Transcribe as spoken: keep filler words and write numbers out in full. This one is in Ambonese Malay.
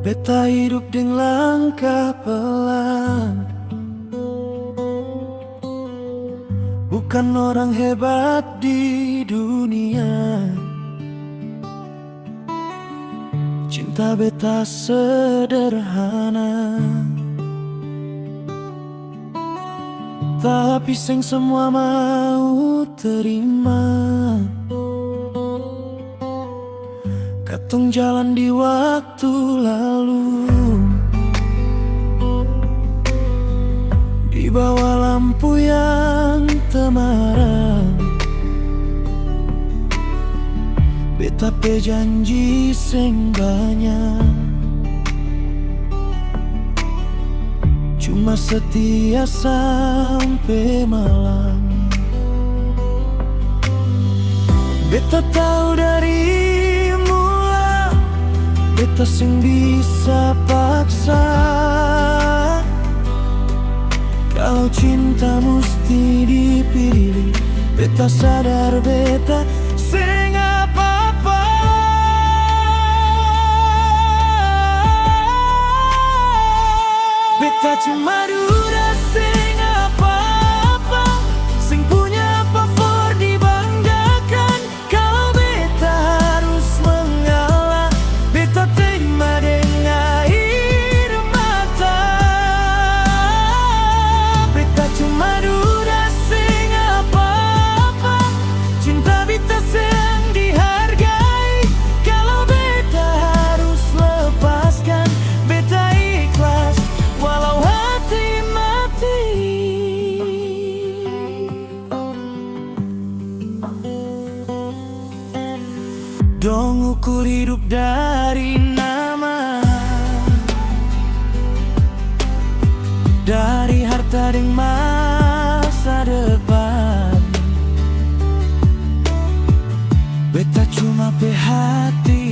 Beta hidup deng langkah pelan, bukan orang hebat di dunia. Cinta beta sederhana, tapi seng semua mau terima. Katong jalan di waktu lalu, di bawah lampu yang temaram. Beta pe janji seng banya, cuma setia sampe malam. Beta tau dari mula, beta seng bisa paksa. Kalo cinta musti dipilih, beta sadar beta seng apa-apa. Beta cuma duda seng apa-apa, seng punya apa for dibanggakan. Kalo beta harus mengalah, beta terima deng air mata. Beta cuma duda seng apa-apa, cinta beta seng dihargai. Kalo beta harus lepaskan, beta ikhlas walau hati mati. Dong ukur hidup dari nama, dari harta deng masa depan. Beta cuma pe hati